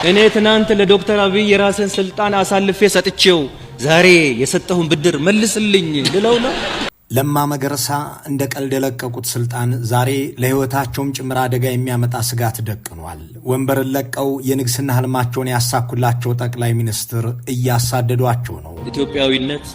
እኔ ትናንት ለዶክተር አብይ የራስን ስልጣን አሳልፌ ሰጥቼው ዛሬ የሰጠሁን ብድር መልስልኝ ልለው ነው። ለማ መገርሳ እንደ ቀልድ የለቀቁት ስልጣን ዛሬ ለሕይወታቸውም ጭምር አደጋ የሚያመጣ ስጋት ደቅኗል። ወንበርን ለቀው የንግስና ህልማቸውን ያሳኩላቸው ጠቅላይ ሚኒስትር እያሳደዷቸው ነው። ኢትዮጵያዊነት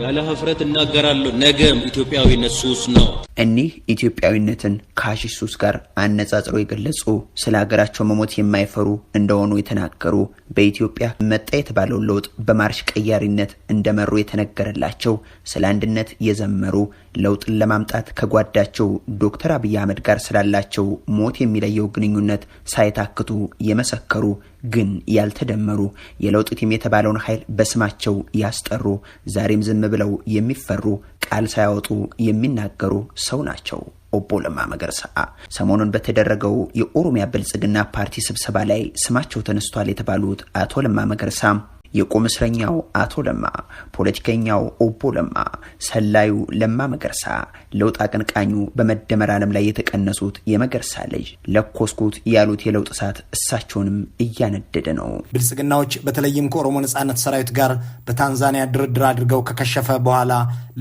ያለ ሀፍረት እናገራለሁ። ነገም ኢትዮጵያዊነት ሱስ ነው። እኒህ ኢትዮጵያዊነትን ከሐሺሽ ሱስ ጋር አነጻጽረው የገለጹ፣ ስለ ሀገራቸው መሞት የማይፈሩ እንደሆኑ የተናገሩ፣ በኢትዮጵያ መጣ የተባለውን ለውጥ በማርሽ ቀያሪነት እንደመሩ የተነገረላቸው፣ ስለ አንድነት የዘመሩ፣ ለውጥን ለማምጣት ከጓዳቸው ዶክተር አብይ አህመድ ጋር ስላላቸው ሞት የሚለየው ግንኙነት ሳይታክቱ የመሰከሩ ግን ያልተደመሩ፣ የለውጥ team የተባለውን ኃይል በስማቸው ያስጠሩ፣ ዛሬም ዝም ብለው የሚፈሩ፣ ቃል ሳያወጡ የሚናገሩ ሰው ናቸው። ኦቦ ለማ መገርሳ ሰሞኑን በተደረገው የኦሮሚያ ብልጽግና ፓርቲ ስብሰባ ላይ ስማቸው ተነስቷል የተባሉት አቶ ለማ መገርሳ የቁም እስረኛው አቶ ለማ፣ ፖለቲከኛው ኦቦ ለማ፣ ሰላዩ ለማ መገርሳ፣ ለውጥ አቀንቃኙ በመደመር ዓለም ላይ የተቀነሱት የመገርሳ ልጅ ለኮስኩት ያሉት የለውጥ እሳት እሳቸውንም እያነደደ ነው። ብልጽግናዎች በተለይም ከኦሮሞ ነጻነት ሰራዊት ጋር በታንዛኒያ ድርድር አድርገው ከከሸፈ በኋላ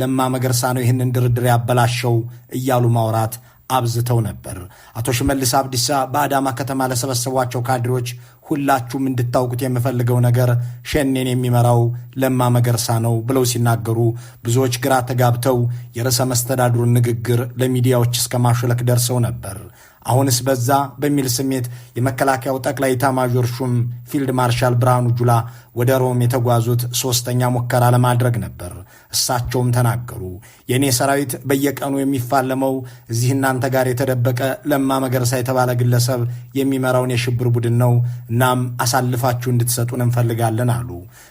ለማ መገርሳ ነው ይህንን ድርድር ያበላሸው እያሉ ማውራት አብዝተው ነበር። አቶ ሽመልስ አብዲሳ በአዳማ ከተማ ለሰበሰቧቸው ካድሬዎች ሁላችሁም እንድታውቁት የምፈልገው ነገር ሸኔን የሚመራው ለማ መገርሳ ነው ብለው ሲናገሩ ብዙዎች ግራ ተጋብተው የርዕሰ መስተዳድሩን ንግግር ለሚዲያዎች እስከ ማሾለክ ደርሰው ነበር። አሁንስ በዛ በሚል ስሜት የመከላከያው ጠቅላይ ኤታማዦር ሹም ፊልድ ማርሻል ብርሃኑ ጁላ ወደ ሮም የተጓዙት ሶስተኛ ሙከራ ለማድረግ ነበር። እሳቸውም ተናገሩ። የእኔ ሰራዊት በየቀኑ የሚፋለመው እዚህ እናንተ ጋር የተደበቀ ለማ መገርሳ የተባለ ግለሰብ የሚመራውን የሽብር ቡድን ነው። እናም አሳልፋችሁ እንድትሰጡን እንፈልጋለን አሉ።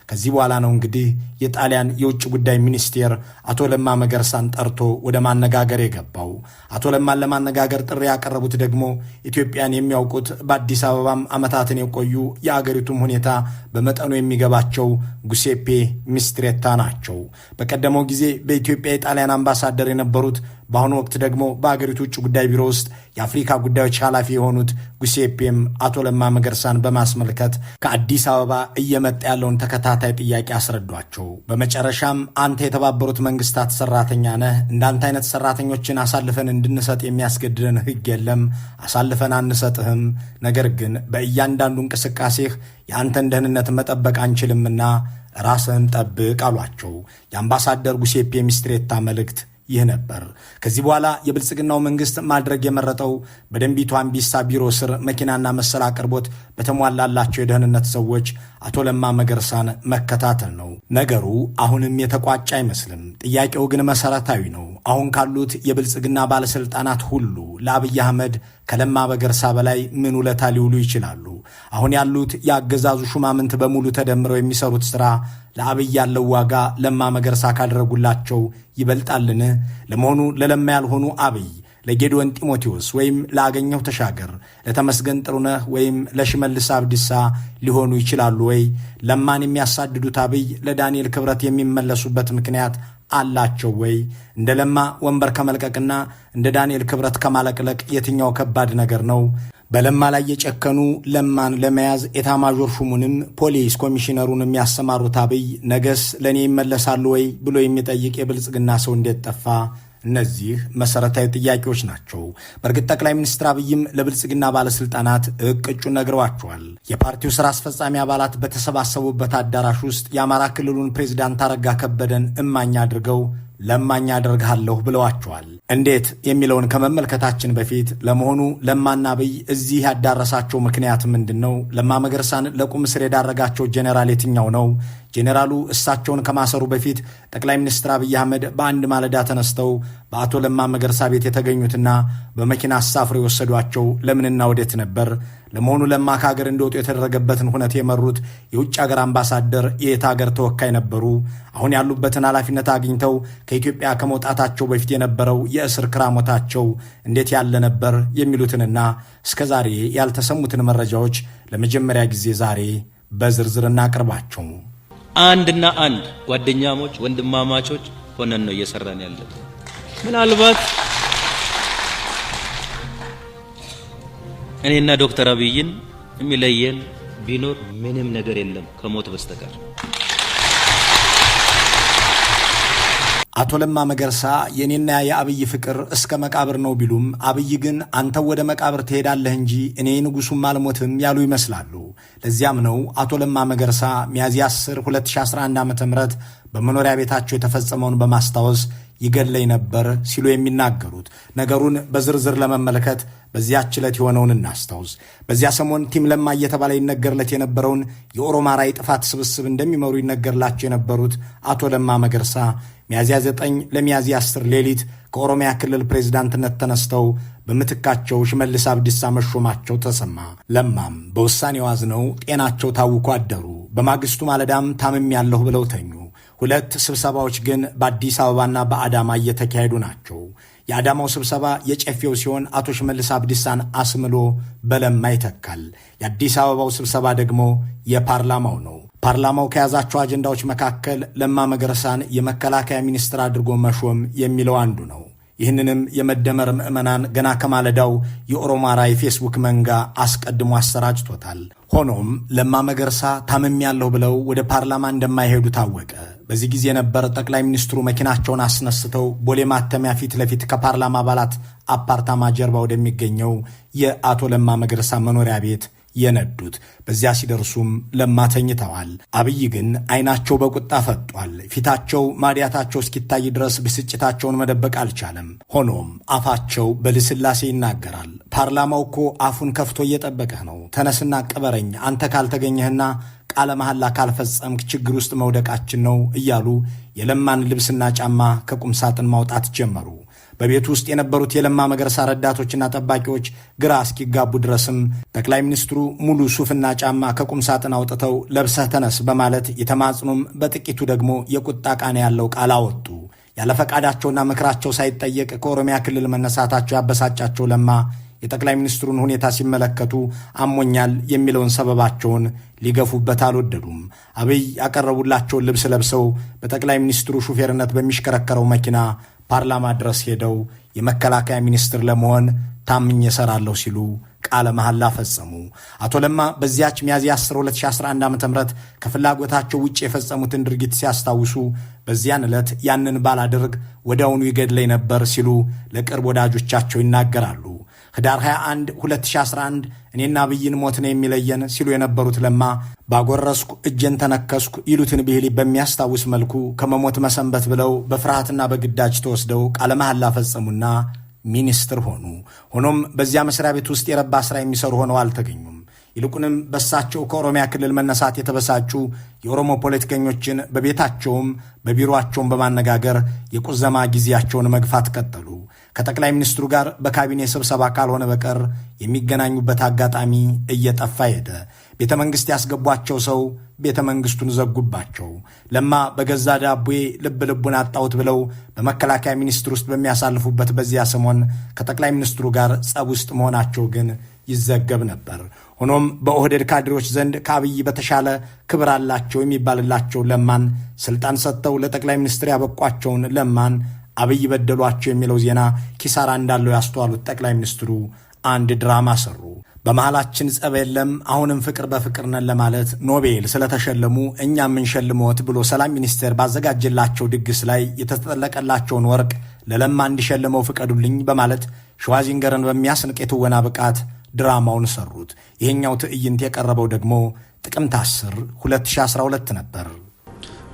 ከዚህ በኋላ ነው እንግዲህ የጣሊያን የውጭ ጉዳይ ሚኒስቴር አቶ ለማ መገርሳን ጠርቶ ወደ ማነጋገር የገባው። አቶ ለማን ለማነጋገር ጥሪ ያቀረቡት ደግሞ ኢትዮጵያን የሚያውቁት፣ በአዲስ አበባም ዓመታትን የቆዩ፣ የአገሪቱም ሁኔታ በመጠኑ የሚገባቸው ጉሴፔ ሚስትሬታ ናቸው። በቀደመው ጊዜ በኢትዮጵያ የጣሊያን አምባሳደር የነበሩት፣ በአሁኑ ወቅት ደግሞ በአገሪቱ ውጭ ጉዳይ ቢሮ ውስጥ የአፍሪካ ጉዳዮች ኃላፊ የሆኑት ጉሴፔም አቶ ለማ መገርሳን በማስመልከት ከአዲስ አበባ እየመጣ ያለውን ተከታታይ ጥያቄ አስረዷቸው። በመጨረሻም አንተ የተባበሩት መንግስታት ሰራተኛ ነህ፣ እንዳንተ አይነት ሰራተኞችን አሳልፈን እንድንሰጥ የሚያስገድደን ሕግ የለም፣ አሳልፈን አንሰጥህም። ነገር ግን በእያንዳንዱ እንቅስቃሴህ የአንተን ደህንነት መጠበቅ አንችልምና ራስህን ጠብቅ አሏቸው። የአምባሳደር ጉሴፔ ሚስትሬታ መልእክት ይህ ነበር። ከዚህ በኋላ የብልጽግናው መንግስት ማድረግ የመረጠው በደንቢቱ አምቢሳ ቢሮ ስር መኪናና መሰል አቅርቦት በተሟላላቸው የደህንነት ሰዎች አቶ ለማ መገርሳን መከታተል ነው። ነገሩ አሁንም የተቋጨ አይመስልም። ጥያቄው ግን መሰረታዊ ነው። አሁን ካሉት የብልጽግና ባለስልጣናት ሁሉ ለአብይ አህመድ ከለማ መገርሳ በላይ ምን ውለታ ሊውሉ ይችላሉ? አሁን ያሉት የአገዛዙ ሹማምንት በሙሉ ተደምረው የሚሰሩት ስራ ለአብይ ያለው ዋጋ ለማ መገርሳ ካደረጉላቸው ይበልጣልን? ለመሆኑ ለለማ ያልሆኑ አብይ ለጌዲዮን ጢሞቴዎስ ወይም ለአገኘሁ ተሻገር፣ ለተመስገን ጥሩነህ ወይም ለሽመልስ አብዲሳ ሊሆኑ ይችላሉ ወይ? ለማን የሚያሳድዱት አብይ ለዳንኤል ክብረት የሚመለሱበት ምክንያት አላቸው ወይ? እንደ ለማ ወንበር ከመልቀቅና እንደ ዳንኤል ክብረት ከማለቅለቅ የትኛው ከባድ ነገር ነው? በለማ ላይ የጨከኑ፣ ለማን ለመያዝ ኤታማዦር ሹሙንም ፖሊስ ኮሚሽነሩን የሚያሰማሩት አብይ ነገስ ለእኔ ይመለሳሉ ወይ ብሎ የሚጠይቅ የብልጽግና ሰው እንዴት ጠፋ? እነዚህ መሰረታዊ ጥያቄዎች ናቸው። በእርግጥ ጠቅላይ ሚኒስትር አብይም ለብልጽግና ባለስልጣናት እቅጩን ነግረዋቸዋል። የፓርቲው ስራ አስፈጻሚ አባላት በተሰባሰቡበት አዳራሽ ውስጥ የአማራ ክልሉን ፕሬዚዳንት አረጋ ከበደን እማኝ አድርገው ለማኝ አደርግሃለሁ ብለዋቸዋል። እንዴት የሚለውን ከመመልከታችን በፊት ለመሆኑ ለማና አብይ እዚህ ያዳረሳቸው ምክንያት ምንድን ነው? ለማ መገርሳን ለቁም እስር የዳረጋቸው ጄኔራል የትኛው ነው? ጄኔራሉ እሳቸውን ከማሰሩ በፊት ጠቅላይ ሚኒስትር አብይ አህመድ በአንድ ማለዳ ተነስተው በአቶ ለማ መገርሳ ቤት የተገኙትና በመኪና አሳፍረው የወሰዷቸው ለምንና ወዴት ነበር? ለመሆኑ ለማ ከሀገር እንዲወጡ የተደረገበትን ሁነት የመሩት የውጭ ሀገር አምባሳደር የየት ሀገር ተወካይ ነበሩ? አሁን ያሉበትን ኃላፊነት አግኝተው ከኢትዮጵያ ከመውጣታቸው በፊት የነበረው የእስር ክራሞታቸው እንዴት ያለ ነበር? የሚሉትንና እስከ ዛሬ ያልተሰሙትን መረጃዎች ለመጀመሪያ ጊዜ ዛሬ በዝርዝር እናቅርባቸው። አንድና አንድ ጓደኛሞች፣ ወንድማማቾች ሆነን ነው እየሰራን ያለን። ምናልባት እኔና ዶክተር አብይን የሚለየን ቢኖር ምንም ነገር የለም ከሞት በስተቀር። አቶ ለማ መገርሳ የኔና የአብይ ፍቅር እስከ መቃብር ነው ቢሉም፣ አብይ ግን አንተው ወደ መቃብር ትሄዳለህ እንጂ እኔ ንጉሱም አልሞትም ያሉ ይመስላሉ። ለዚያም ነው አቶ ለማ መገርሳ ሚያዝያ 10 2011 ዓ ም በመኖሪያ ቤታቸው የተፈጸመውን በማስታወስ ይገለኝ ነበር ሲሉ የሚናገሩት። ነገሩን በዝርዝር ለመመልከት በዚያች ዕለት የሆነውን እናስታውስ። በዚያ ሰሞን team ለማ እየተባለ ይነገርለት የነበረውን የኦሮማራ የጥፋት ስብስብ እንደሚመሩ ይነገርላቸው የነበሩት አቶ ለማ መገርሳ ሚያዝያ 9 ለሚያዝያ 10 ሌሊት ከኦሮሚያ ክልል ፕሬዝዳንትነት ተነስተው በምትካቸው ሽመልስ አብዲሳ መሾማቸው ተሰማ። ለማም በውሳኔው አዝነው ጤናቸው ታውኮ አደሩ። በማግስቱ ማለዳም ታምሜያለሁ ብለው ተኙ። ሁለት ስብሰባዎች ግን በአዲስ አበባና በአዳማ እየተካሄዱ ናቸው። የአዳማው ስብሰባ የጨፌው ሲሆን አቶ ሽመልስ አብዲሳን አስምሎ በለማ ይተካል። የአዲስ አበባው ስብሰባ ደግሞ የፓርላማው ነው። ፓርላማው ከያዛቸው አጀንዳዎች መካከል ለማ መገርሳን የመከላከያ ሚኒስትር አድርጎ መሾም የሚለው አንዱ ነው። ይህንንም የመደመር ምዕመናን ገና ከማለዳው የኦሮማራ የፌስቡክ መንጋ አስቀድሞ አሰራጭቶታል። ሆኖም ለማ መገርሳ ታምሜያለሁ ብለው ወደ ፓርላማ እንደማይሄዱ ታወቀ። በዚህ ጊዜ ነበር ጠቅላይ ሚኒስትሩ መኪናቸውን አስነስተው ቦሌ ማተሚያ ፊት ለፊት ከፓርላማ አባላት አፓርታማ ጀርባ ወደሚገኘው የአቶ ለማ መገርሳ መኖሪያ ቤት የነዱት። በዚያ ሲደርሱም ለማ ተኝተዋል። አብይ ግን አይናቸው በቁጣ ፈጧል። ፊታቸው ማዲያታቸው እስኪታይ ድረስ ብስጭታቸውን መደበቅ አልቻለም። ሆኖም አፋቸው በልስላሴ ይናገራል። ፓርላማው እኮ አፉን ከፍቶ እየጠበቀህ ነው። ተነስና ቅበረኝ፣ አንተ ካልተገኘህና ቃለ መሐላ ካልፈጸምክ ችግር ውስጥ መውደቃችን ነው እያሉ የለማን ልብስና ጫማ ከቁም ሳጥን ማውጣት ጀመሩ። በቤቱ ውስጥ የነበሩት የለማ መገርሳ ረዳቶችና ጠባቂዎች ግራ እስኪጋቡ ድረስም ጠቅላይ ሚኒስትሩ ሙሉ ሱፍና ጫማ ከቁም ሳጥን አውጥተው ለብሰህ ተነስ በማለት የተማጽኖም በጥቂቱ ደግሞ የቁጣ ቃና ያለው ቃል አወጡ። ያለ ፈቃዳቸውና ምክራቸው ሳይጠየቅ ከኦሮሚያ ክልል መነሳታቸው ያበሳጫቸው ለማ የጠቅላይ ሚኒስትሩን ሁኔታ ሲመለከቱ አሞኛል የሚለውን ሰበባቸውን ሊገፉበት አልወደዱም። አብይ ያቀረቡላቸውን ልብስ ለብሰው በጠቅላይ ሚኒስትሩ ሹፌርነት በሚሽከረከረው መኪና ፓርላማ ድረስ ሄደው የመከላከያ ሚኒስትር ለመሆን ታምኜ እሰራለሁ ሲሉ ቃለ መሐላ ፈጸሙ። አቶ ለማ በዚያች ሚያዝያ 10 2011 ዓ ም ከፍላጎታቸው ውጭ የፈጸሙትን ድርጊት ሲያስታውሱ በዚያን ዕለት ያንን ባላደርግ ወዲያውኑ ይገድለኝ ነበር ሲሉ ለቅርብ ወዳጆቻቸው ይናገራሉ። ህዳር 21 2011 እኔና አብይን ሞት ነው የሚለየን ሲሉ የነበሩት ለማ ባጎረስኩ እጄን ተነከስኩ ይሉትን ብሂል በሚያስታውስ መልኩ ከመሞት መሰንበት ብለው በፍርሃትና በግዳጅ ተወስደው ቃለ መሐላ ፈጸሙና ሚኒስትር ሆኑ። ሆኖም በዚያ መስሪያ ቤት ውስጥ የረባ ስራ የሚሰሩ ሆነው አልተገኙም። ይልቁንም በሳቸው ከኦሮሚያ ክልል መነሳት የተበሳጩ የኦሮሞ ፖለቲከኞችን በቤታቸውም በቢሮአቸውም በማነጋገር የቁዘማ ጊዜያቸውን መግፋት ቀጠሉ። ከጠቅላይ ሚኒስትሩ ጋር በካቢኔ ስብሰባ ካልሆነ በቀር የሚገናኙበት አጋጣሚ እየጠፋ ሄደ። ቤተ መንግሥት ያስገቧቸው ሰው ቤተ መንግሥቱን ዘጉባቸው። ለማ በገዛ ዳቦዬ ልብ ልቡን አጣሁት ብለው በመከላከያ ሚኒስትር ውስጥ በሚያሳልፉበት በዚያ ሰሞን ከጠቅላይ ሚኒስትሩ ጋር ጸብ ውስጥ መሆናቸው ግን ይዘገብ ነበር። ሆኖም በኦህዴድ ካድሬዎች ዘንድ ከአብይ በተሻለ ክብር አላቸው የሚባልላቸው ለማን ስልጣን ሰጥተው ለጠቅላይ ሚኒስትር ያበቋቸውን ለማን አብይ በደሏቸው የሚለው ዜና ኪሳራ እንዳለው ያስተዋሉት ጠቅላይ ሚኒስትሩ አንድ ድራማ ሰሩ። በመሃላችን ጸብ የለም፣ አሁንም ፍቅር በፍቅር ነን ለማለት ኖቤል ስለተሸለሙ እኛም እንሸልሞት ብሎ ሰላም ሚኒስቴር ባዘጋጀላቸው ድግስ ላይ የተጠለቀላቸውን ወርቅ ለለማ እንዲሸልመው ፍቀዱልኝ በማለት ሸዋዚንገርን በሚያስንቅ የትወና ብቃት ድራማውን ሰሩት። ይሄኛው ትዕይንት የቀረበው ደግሞ ጥቅምት 10 2012 ነበር።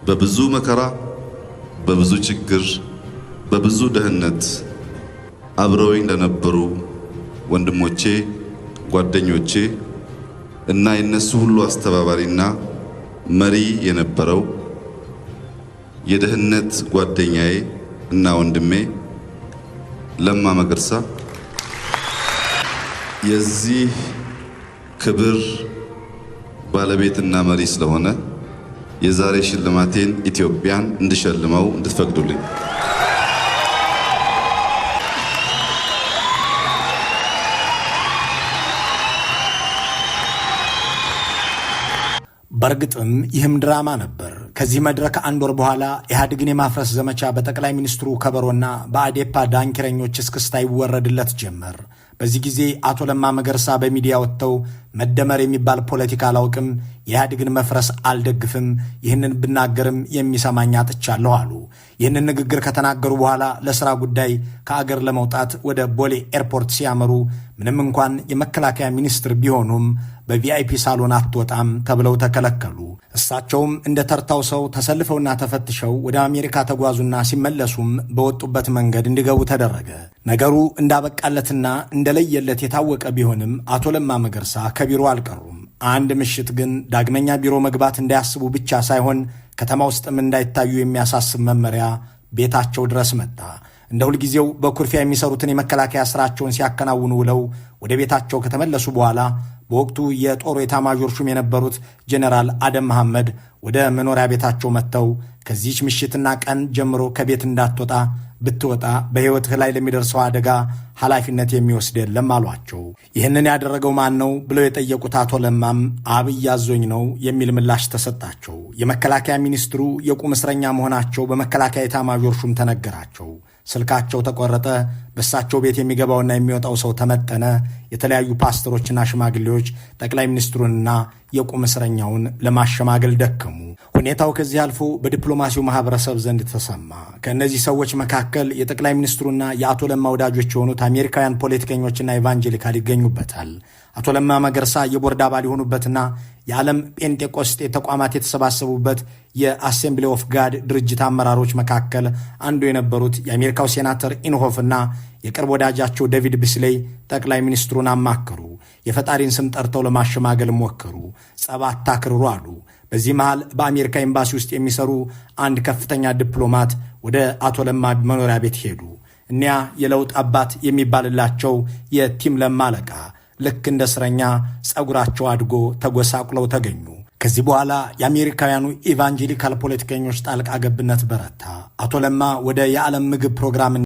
በብዙ መከራ፣ በብዙ ችግር፣ በብዙ ድህነት አብረውኝ ለነበሩ ወንድሞቼ፣ ጓደኞቼ እና የነሱ ሁሉ አስተባባሪና መሪ የነበረው የድህነት ጓደኛዬ እና ወንድሜ ለማ መገርሳ የዚህ ክብር ባለቤትና መሪ ስለሆነ የዛሬ ሽልማቴን ኢትዮጵያን እንድሸልመው እንድትፈቅዱልኝ። በእርግጥም ይህም ድራማ ነበር። ከዚህ መድረክ አንድ ወር በኋላ ኢህአዴግን የማፍረስ ዘመቻ በጠቅላይ ሚኒስትሩ ከበሮና በአዴፓ ዳንኪረኞች እስክስታ ይወረድለት ጀመር። በዚህ ጊዜ አቶ ለማ መገርሳ በሚዲያ ወጥተው መደመር የሚባል ፖለቲካ አላውቅም፣ የኢህአዴግን መፍረስ አልደግፍም፣ ይህንን ብናገርም የሚሰማኝ አጥቻለሁ አሉ። ይህንን ንግግር ከተናገሩ በኋላ ለስራ ጉዳይ ከአገር ለመውጣት ወደ ቦሌ ኤርፖርት ሲያመሩ ምንም እንኳን የመከላከያ ሚኒስትር ቢሆኑም በ VIP ሳሎን አትወጣም ተብለው ተከለከሉ። እሳቸውም እንደ ተርታው ሰው ተሰልፈውና ተፈትሸው ወደ አሜሪካ ተጓዙና ሲመለሱም በወጡበት መንገድ እንዲገቡ ተደረገ። ነገሩ እንዳበቃለትና እንደለየለት የታወቀ ቢሆንም አቶ ለማ መገርሳ ከቢሮ አልቀሩም። አንድ ምሽት ግን ዳግመኛ ቢሮ መግባት እንዳያስቡ ብቻ ሳይሆን ከተማ ውስጥም እንዳይታዩ የሚያሳስብ መመሪያ ቤታቸው ድረስ መጣ። እንደ ሁልጊዜው በኩርፊያ የሚሰሩትን የመከላከያ ስራቸውን ሲያከናውኑ ውለው ወደ ቤታቸው ከተመለሱ በኋላ በወቅቱ የጦሩ ኤታማዦር ሹም የነበሩት ጄኔራል አደም መሐመድ ወደ መኖሪያ ቤታቸው መጥተው ከዚህች ምሽትና ቀን ጀምሮ ከቤት እንዳትወጣ፣ ብትወጣ በሕይወትህ ላይ ለሚደርሰው አደጋ ኃላፊነት የሚወስድ የለም አሏቸው። ይህንን ያደረገው ማን ነው ብለው የጠየቁት አቶ ለማም አብይ አዞኝ ነው የሚል ምላሽ ተሰጣቸው። የመከላከያ ሚኒስትሩ የቁም እስረኛ መሆናቸው በመከላከያ ኤታማዦር ሹም ተነገራቸው። ስልካቸው ተቆረጠ። በእሳቸው ቤት የሚገባውና የሚወጣው ሰው ተመጠነ። የተለያዩ ፓስተሮችና ሽማግሌዎች ጠቅላይ ሚኒስትሩንና የቁም እስረኛውን ለማሸማገል ደከሙ። ሁኔታው ከዚህ አልፎ በዲፕሎማሲው ማህበረሰብ ዘንድ ተሰማ። ከእነዚህ ሰዎች መካከል የጠቅላይ ሚኒስትሩና የአቶ ለማ ወዳጆች የሆኑት አሜሪካውያን ፖለቲከኞችና evangelical ይገኙበታል። አቶ ለማ መገርሳ የቦርድ አባል የሆኑበትና የዓለም ጴንጤቆስጤ ተቋማት የተሰባሰቡበት የ Assembly of God ድርጅት አመራሮች መካከል አንዱ የነበሩት የአሜሪካው ሴናተር ኢንሆፍና የቅርብ ወዳጃቸው ዴቪድ ቢስሌይ ጠቅላይ ሚኒስትሩን አማከሩ። የፈጣሪን ስም ጠርተው ለማሸማገል ሞከሩ። ጸብ አታክርሩ አሉ። በዚህ መሃል በአሜሪካ ኤምባሲ ውስጥ የሚሰሩ አንድ ከፍተኛ ዲፕሎማት ወደ አቶ ለማ መኖሪያ ቤት ሄዱ። እኒያ የለውጥ አባት የሚባልላቸው የ team ለማ አለቃ ልክ እንደ እስረኛ ጸጉራቸው አድጎ ተጎሳቁለው ተገኙ። ከዚህ በኋላ የአሜሪካውያኑ evangelical ፖለቲከኞች ጣልቃ ገብነት በረታ። አቶ ለማ ወደ የዓለም ምግብ ፕሮግራም